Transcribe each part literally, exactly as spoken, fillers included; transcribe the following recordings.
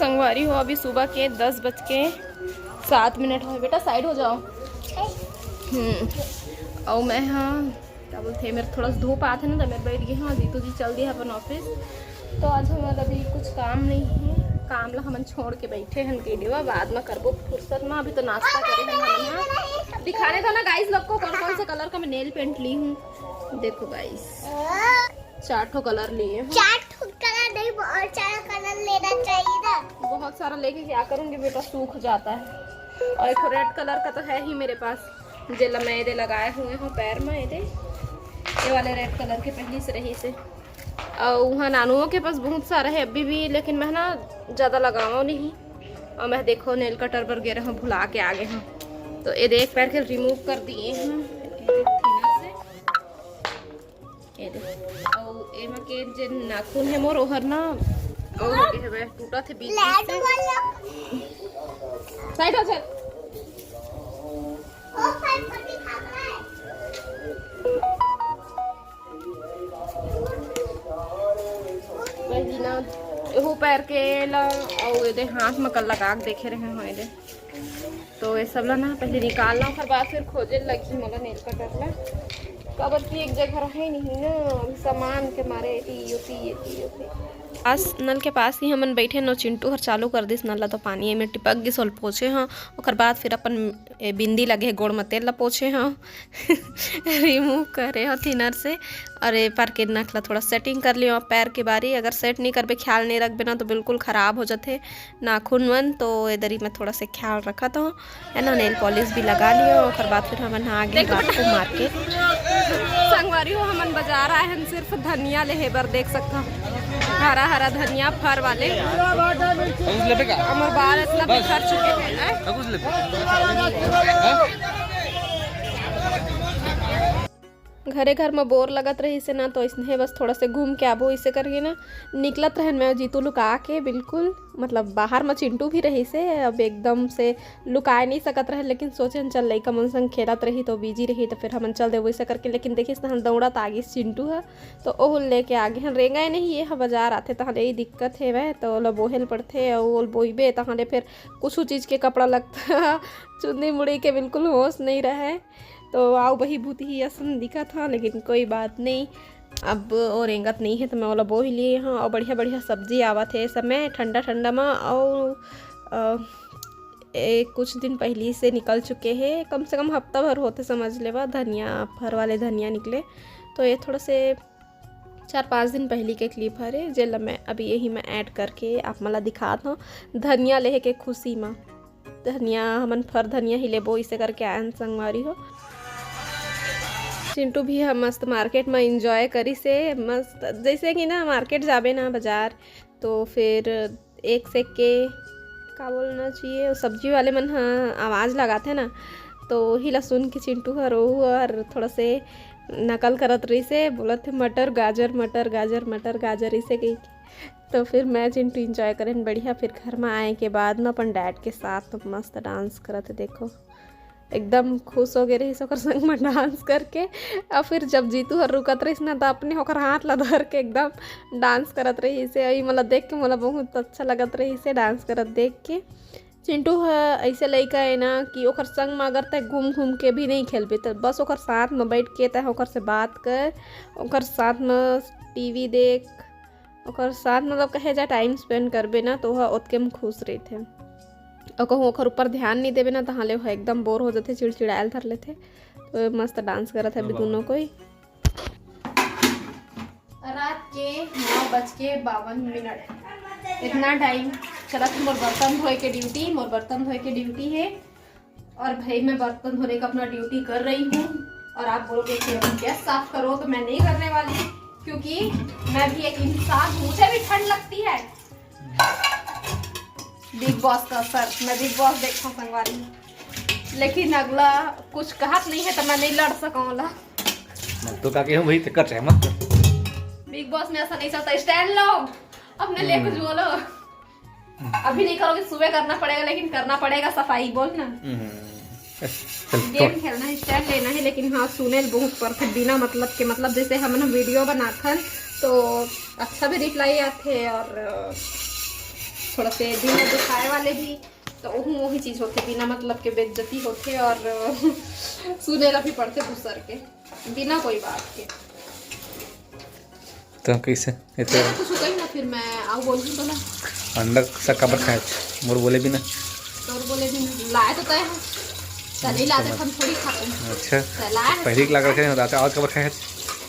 संगवारी हो, अभी सुबह के दस बज के सात मिनट होय। बेटा, साइड हो जाओ। हम्म, अउ मैं, हाँ, क्या बोलते हैं, मेरे थोड़ा सा धूप आते ना, तो मैं बैठ गई हूँ। जीतू जी चल दिए अपन ऑफिस, तो आज हमर अभी कुछ काम नहीं है। काम ला हमन छोड़ के बैठे हैं, कह देवा बाद में करबो फुर्सत में। अभी तो नाश्ता करे हैं हमन, हाँ। दिखाने दो ना गाइस लोग को कौन कौन से कलर का मैं नेल पेंट ली हूँ। देखो गाइस, चार ठो कलर लिए हैं। चार ठो कलर नहीं, और चार कलर लेना चाहिए ना। बहुत सारा लेके क्या करूँगी बेटा, सूख जाता है। और एक रेड कलर का तो है ही मेरे पास, जेला मैं एदे लगाए हुए हूँ पैर में, एदे, ये वाले रेड कलर के पहले से रही से। और वहाँ नानुओं के पास बहुत सारा है अभी भी, लेकिन मैं ना ज़्यादा लगावा नहीं। और मैं देखो नेल कटर पर गे रहा हूँ, भुला के आ गए हूँ। तो ये देख पैर के रिमूव कर दिए हैं ये thinner से। ये दे। अउ एमा के जे नाखून हे मोर, ओहर ना, ओ हो गे हवय, टूटत हे बीच बीच से। साइड हो चल। पहिली ना एहू पैर के ला, अउ एदे हाथ म कल लगा के देखे रहे हो एदे। तो ये सब ला ना पहले निकालना, ओकर बाद फिर खोजे लगही मोला नेल कटर ला, काबर कि एक जगह रहे नहीं ना, अभी सामान के मारे एती ओती, एती ओती। पास, नल के पास ही हमन बैठे न, चिंटू हर चालू कर दिस नल ला, तो पानी एमे टिपक गिस, ओल पोछे हं। ओकर बाद फिर अपन ए बिंदी लगे हे गोड़ म, तेल ला पोछे हं, रिमूव करे हं थिनर से। और ए पर के नख ला थोड़ा सेटिंग कर लियो। पैर के बारी अगर सेट नहीं करबे, ख्याल नहीं रखबे ना, तो बिल्कुल खराब हो जाथे। नाखून मन तो ए दरी में थोड़ा से ख्याल रखत हो, है ना। नेल पॉलिश भी लगा लियो, ओकर बाद फिर हमन आ गे रात को मार्केट। संगवारी हो, हमन बाजार आए हन सिर्फ धनिया लेहे बर, देख सकत हो, हरा हरा धनिया फर वाले। कुछ लेबे का? हमर बाल इतना बस। बिखर चुके हैं, हैं? कुछ लेबे? हाँ? घरे घर म बोर लगत रहिस हे ना, तो इसने बस थोड़ा से घूम के आबो, इसे करके ना निकलत रहन मैं जीतू लुका के बिल्कुल, मतलब बाहर म चिंटू भी रहिस हे, अब एकदम से लुकाए नहीं सकत रहे, लेकिन सोचेन चल लइका मन संग खेलत रही तो बिजी रही तो फिर हमन चल देबो इसे करके, लेकिन देखिस तहन दौड़त आ गिस चिंटू ह, तो ओहू लेके आ गे हन। रेंगाए नहीं, ये ह बाजार आथे तहन यही दिक्कत हे वह, तो ओला बोहे ल पड़थे, अउ ओला बोइबे तहन ले फिर कुछ चीज के कपड़ा लगता चुन्नी मुड़ी के बिल्कुल होश नहीं रहे। तो आव बही भूतही असन दिखत ह, लेकिन कोई बात नहीं, अब ओ रेंगत नहीं है तो मैं ओला बोही लिए हूँ। और बढ़िया बढ़िया सब्जी आवत है ए समय ठंडा ठंडा में। और अ, ए कुछ दिन पहली से निकल चुके हैं, कम से कम हफ्ता भर होते समझ लेवा, धनिया, फर वाले धनिया निकले। तो ये थोड़ा से चार पाँच दिन पहली के क्लिप हरे, जेला मैं अभी यही मैं ऐड करके आप मन ला दिखात हूँ धनिया लेहे के खुशी में। धनिया, हमन फर धनिया ही लेबो, इसे करके आयन संगवारी हो। चिंटू भी ह मस्त मार्केट म एंजॉय करिस हे मस्त। जैसे कि ना मार्केट जाबे ना बाजार, तो फिर एक से के का बोलना चाहिए, वो सब्जी वाले मन ह आवाज़ लगाथे ना, तो वही ला सुन के चिंटू हर ओहू हर थोड़ा से नकल करत रहिस हे, बोलत हे, "मटर गाजर, मटर गाजर, मटर गाजर," इसे कही। तो फिर मैं चिंटू एंजॉय करेन बढ़िया। फिर घर में आए के बाद में अपन डैड के साथ तो मस्त डांस करत हे, देखो एकदम खुश हो गए रहिस ओकर संग में डांस करके। और फिर जब जीतू हर रुकत रहिस ना, तो अपने ओकर हाथ ला धर के एकदम डांस करत रहिस हे। अई मोला देख के मोला बहुत अच्छा लगत रहिस हे डांस करत देख के। चिंटू ह ऐसे लइका है ना कि ओकर संग में अगर तय घूम घूम के भी नहीं खेलबे, तो बस ओकर साथ में बैठ के तय ओकर से बात कर, ओकर साथ में टीवी देख, ओकर साथ मतलब कहे जा टाइम स्पेंड करबे ना, तो ओह ओतके में खुश रहिथे। और कहूँ ओकर ऊपर ध्यान नहीं देबे ना, तहाँ ले ओह एकदम बोर हो जाथे, चिड़चिड़ायल धर लेथे। तो मस्त डांस करत है अभी दोनों कोई। रात के नौ बज के बावन मिनट, इतना टाइम चलत हे मोर बर्तन धोए के ड्यूटी, मोर बर्तन धोए के ड्यूटी है। और भाई, मैं बर्तन धोने का अपना ड्यूटी कर रही हूँ और आप बोलोगे कि अभी गैस साफ करो, तो मैं नहीं करने वाली, क्योंकि मैं भी एक इंसान हूँ, मुझे भी ठंड लगती है। बिग बॉस का असर, मैं बिग बॉस देखता हूँ संगवारी, लेकिन अगला कुछ कहत नहीं है तो मैं नहीं लड़ सकूँ ला। मत तो का के हो भाई, ते कर चाहे मत कर। बिग बॉस में ऐसा नहीं चलता, स्टैंड लो, अपने लिए कुछ बोलो। अभी नहीं करोगे, सुबह करना पड़ेगा, लेकिन करना पड़ेगा सफाई, बोल ना। हम्म। चल, गेम छोड़। खेलना है, स्टैंड लेना है, लेकिन हाँ, सुनेल बहुत परथे बिना मतलब के, मतलब जैसे हमन वीडियो बनाथन तो अच्छा भी रिप्लाई आथे और अ, थोड़ा से दिल में दुखाए वाले भी, तो ओहू वही चीज होथे, बिना मतलब के बेइज्जती होथे और सुने ला भी पड़थे दूसर के, बिना कोई बात के। तो कैसे? ये तो मैं कुछ कही ना, फिर मैं आओ बोलूँ तो ना। अंडा सा काबर खाए? मोर बोले भी ना। तोर बोले भी ना, लाए तो तय है, चले ला दे, हम थोड़ी खाते हैं। अच्छा, तो लाए है, पहली के लाख रखे नहीं होता, आज काबर खाए?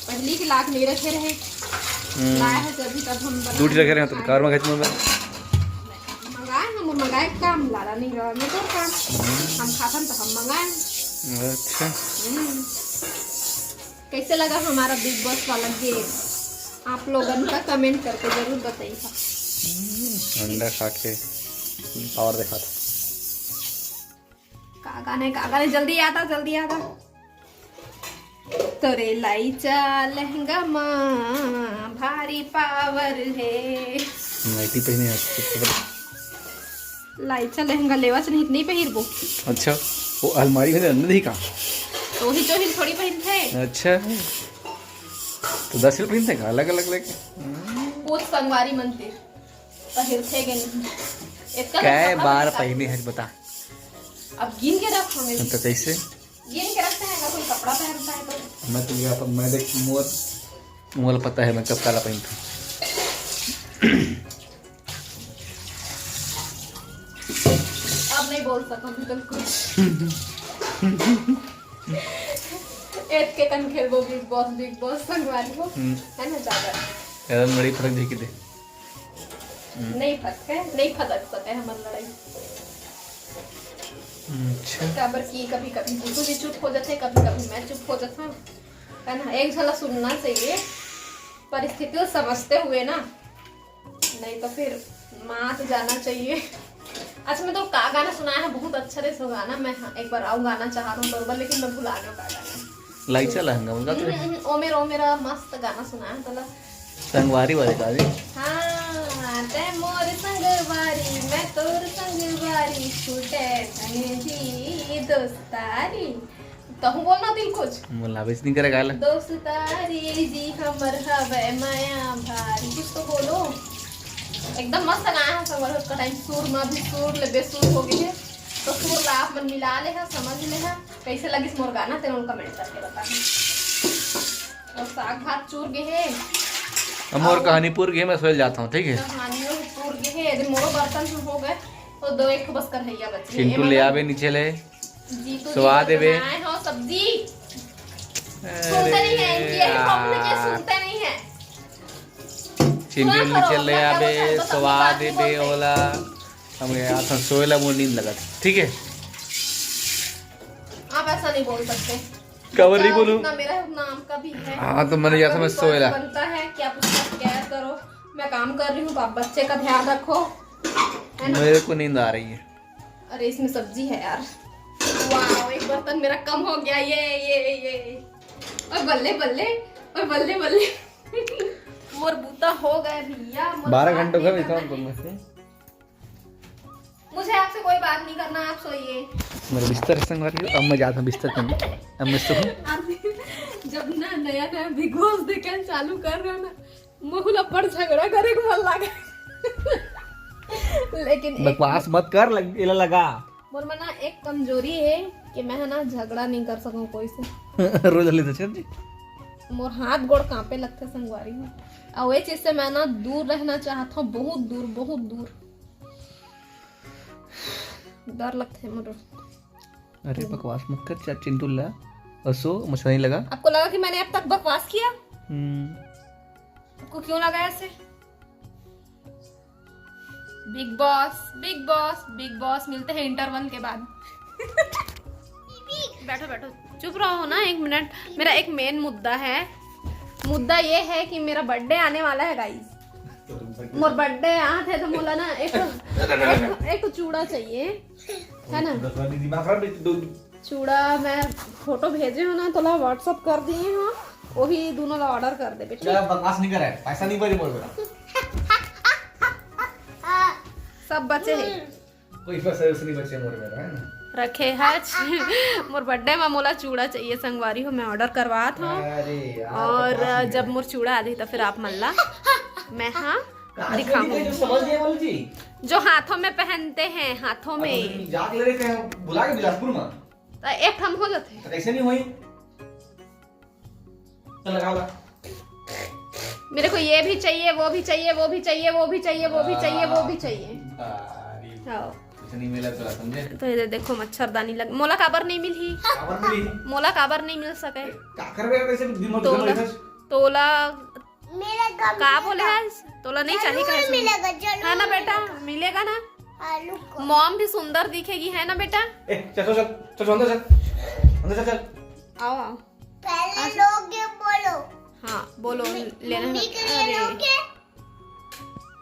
पहली के लाख नहीं रखे रहे, हम्म। लाए है जब भी तब हम बना दूटी रखे रहे तो कार में खाए मैं। मंगाए हम, मंगाए काम लाला नहीं रहा, मैं तो काम हम खाथन तो हम मंगाए। अच्छा, हम्म। कैसे लगा हमारा बिग बॉस वाला गेम? आप लोगन का कमेंट करके जरूर बताइएगा। अंडा खा के पावर दिखा था। का गाने, का गाने, जल्दी आता, जल्दी आता। तोरे लाइचा लहंगा मा भारी पावर है। नाइटी पहने हैं आज। लाइचा लहंगा लेवा से नहीं, नहीं पहिरबो। अच्छा, वो अलमारी में अंदर ही का? तो ही तो हिल थोड़ी पहिरथे। अच्छा, तो दस हिल पहनते का अलग अलग लेके? पूछ संगवारी मन ते पहिरथे के नहीं। इतना कै तो बार पता पहने हैं बता? अब गिन के रख हमें। तो कैसे? गिन के रखते हैं, अगर कोई कपड़ा पहनता है तो। मैं तो ये अपन, मैं देख मोर मोर पता है मैं कब काला पहनता हूँ। अब नहीं बोल सकूँ बिल्कुल कुछ। एत के कन खेलबो बिग बॉस, बिग बॉस संगवारी हो, हम्म। है ना ज्यादा? यार लड़ाई फटक देखी दे। नहीं फटके, नहीं फटक सके हमार लड़ाई। अच्छा, काबर की कभी कभी तू भी चुप हो जाते, कभी कभी मैं चुप हो जाता हूँ, है ना? एक झला सुनना चाहिए, परिस्थिति को समझते हुए ना, नहीं तो फिर मात जाना चाहिए। अच्छा, मैं तो का गाना सुनाया है, बहुत अच्छा रे सो गाना। मैं हाँ, एक बार आऊँ गाना चाह रहा हूँ तोर बर, लेकिन मैं भुला गया का गाना। लाइचा लहंगा में गाते हम्म, हम्म, ओ मेरा, ओ मेरा मस्त गाना सुनाया है तोला। संगवारी वाले का जी। हाँ, तै मोर संगवारी, मैं तोर संगवारी, छूटे तने जी दोस्तारी। तहु बोलना दिल कुछ। मुलाबे से नहीं करे गाला। दोस्तारी जी हमर हवे माया भारी, कुछ तो बोलो। एकदम मस्त गाना है संगवारी, उसका टाइम सुर में भी सुर ले बेसुर हो गई है, तो सुर ला आप मन मिला ले है, समझ ले है। कैसे लगिस मोर गाना, तेरे कमेंट करके बताना। और साग भात चूर गए है। हम और कहानी पूर गए, मैं सोए जाता हूँ, ठीक है? कहानियों चूर गए है, यदि मोरो बर्तन से हो गए, तो दो एक ठो बस कढ़ैया बची है। चिंटू ले आवे नीचे ले। जी, तो स्वाद जी देवे। बनाए हो सब्जी। सुनते नहीं है, इनकी यही प्रॉब्लम है कि सुनते नहीं है। चिंटू नीचे ले आवे, स्वाद देवे ओला। हम यार सोएला मोर नींद लगत, ठीक है? आप ऐसा नहीं बोल सकते। काबर नहीं चाहे बोलूं? जितना मेरा नाम का भी है। हाँ, तो मैंने यार समझ आपका भी फर्ज सोएला। बनता है कि आप उसका केयर करो। मैं काम कर रही हूँ तो आप बच्चे का ध्यान रखो, है ना? मेरे को नींद आ रही है। अरे, इसमें सब्जी है यार। वाह, एक बर्तन मेरा कम हो गया। ये ये ये और बल्ले बल्ले, और बल्ले बल्ले। मोर बूता हो गए भैया, मोर बारह बात घंटों का नहीं भी काम करना तुमने। है। मुझे आपसे कोई बात नहीं करना, आप सोइए। मेरा बिस्तर संग भर गया, अब मैं जाता हूँ बिस्तर करने। अब मैं सोऊँ। आप जब ना नया नया बिग बॉस देखे चालू कर रहे हो ना, मोहला पर झगड़ा करे के मन लागे। लेकिन एक बकवास मत कर, लग, एला लगा। मोर में ना एक कमजोरी है कि मैं है ना झगड़ा नहीं कर सकूँ कोई से। रोज ले तो चल जी। मोर हाथ गोड़ कांपे लगते संगवारी में। और ये चीज से मैं ना दूर रहना चाहता हूँ, बहुत दूर, बहुत दूर। डर लगता है मोर। अरे बकवास मत कर, चा चिंटू ला। और सो, मच्छरदानी लगा। आपको लगा कि मैंने अब तक बकवास किया? हम्म। आपको क्यों लगा ऐसे? Big boss, big boss, big boss मिलते हैं इंटरवल के बाद। बैठो बैठो, चुप रहो ना एक मिनट। मेरा एक मेन मुद्दा है। मुद्दा ये है कि मेरा बर्थडे आने वाला है गाइस। मोर बर्थडे आत है तो मोला ना एक ठो, एक ठो, एक ठो चूड़ा चाहिए, है ना? चूड़ा मैं फोटो भेजे हो ना, तोला व्हाट्सएप कर दिए हो, वही दोनों ला ऑर्डर कर दे बेटा। बकवास नहीं करे, पैसा नहीं बचे मोर मेरा। सब बचे है। कोई पैसा वैसे नहीं बचे मोर मेरा, है ना? रखे है। मोर बर्थडे में मोला चूड़ा चाहिए संगवारी हो, मैं ऑर्डर करवात हूँ। अरे यार, और बकवास नहीं जब करे। मोर चूड़ा आदि तो फिर आप मल्ला। मैं हाँ कांच में दिखाऊंगी। दिखाई जो समझ गए बोल जी। जो हाथों में पहनते हैं, हाथों में। जाके ले रहे थे, बुला के बिलासपुर में। तो एक ठन हो जाते। तो कैसे नहीं हुई? चल, लगा ला। मेरे को ये भी चाहिए, वो भी चाहिए, वो भी चाहिए, वो भी चाहिए, वो भी चाहिए, वो भी चाहिए। अरे, हाँ। कुछ नहीं मिला तो समझे। तो ये देखो, मच्छरदानी लग, मोला काबर नहीं मिली? काबर नहीं? मोला काबर नहीं मिल सके? का करबे कैसे दिन में तोला, तोला मेरे गम का बोले है? तोला नहीं चाहिए, कहे मिलेगा, जरूर है ना बेटा? मिलेगा ना? आलू को। मॉम भी सुंदर दिखेगी, है ना बेटा? ए, चल, चल, चल, चल, अंदर चल, अंदर चल, चल। आओ, आओ। पहले लोग ये बोलो। हाँ, बोलो, मम्मी, लेना है। मम्मी के लिए अरे। लोग क्या?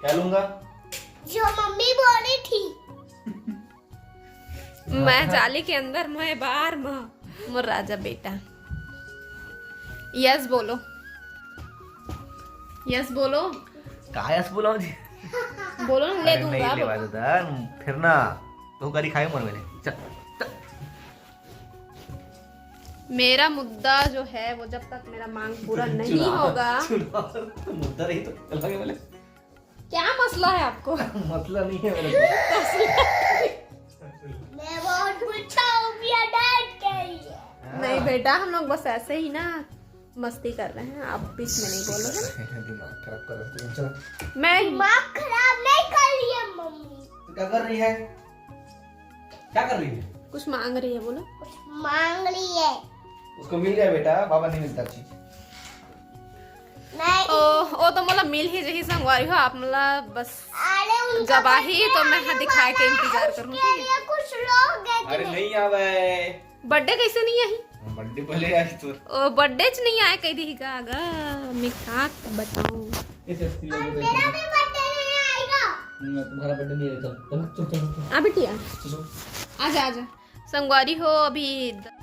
क्या लूंगा? जो मम्मी बोली थी। मैं जाली के अंदर, मैं बाहर, मैं मोर राजा बेटा। यस बोलो, यस बोलो। का यस बोलो जी? बोलो ना, ले अरे दूंगा, नहीं, लेवा बोलो। दादा, फिर ना तो करी खाए मोर मेले। चल, चल। मेरा मुद्दा जो है, वो जब तक मेरा मांग पूरा नहीं चुनाव, होगा। चुनाव तो मुद्दा नहीं तो चला गया बोले। क्या मसला है आपको? मसला नहीं है मेरे को। मैं बहुत गुस्सा हूँ प्रिया डैड के लिए। नहीं बेटा, हम लोग बस ऐसे ही ना मस्ती कर रहे हैं, आप बीच में नहीं बोलो, है ना? दिमाग खराब कर रहे हो तुम, चलो। मैं दिमाग खराब नहीं कर रही है मम्मी। तो क्या कर रही है? क्या कर रही है? कुछ मांग रही है, बोलो। कुछ मांग रही है। उसको मिल गया बेटा, बाबा नहीं मिलता चीज। नहीं। ओ, ओ तो मोला मिल ही जही संगवारी हो, आप मोला बस अरे उनका जब आही तो मैं दिखा के इंतजार करूंगी। कुछ लोग गए थे। अरे नहीं आवे। बर्थडे कैसे नहीं आई? बर्थडे पहले आई तो। ओ, बर्थडे च नहीं आए, कह दी का गा, मैं का बताऊं। इसे और मेरा भी बर्थडे नहीं आएगा। मैं तुम्हारा बर्थडे नहीं है, चल, चल, चल, चल, चल। आ बिटिया, चलो। आजा, आजा। संगवारी हो, अभी द-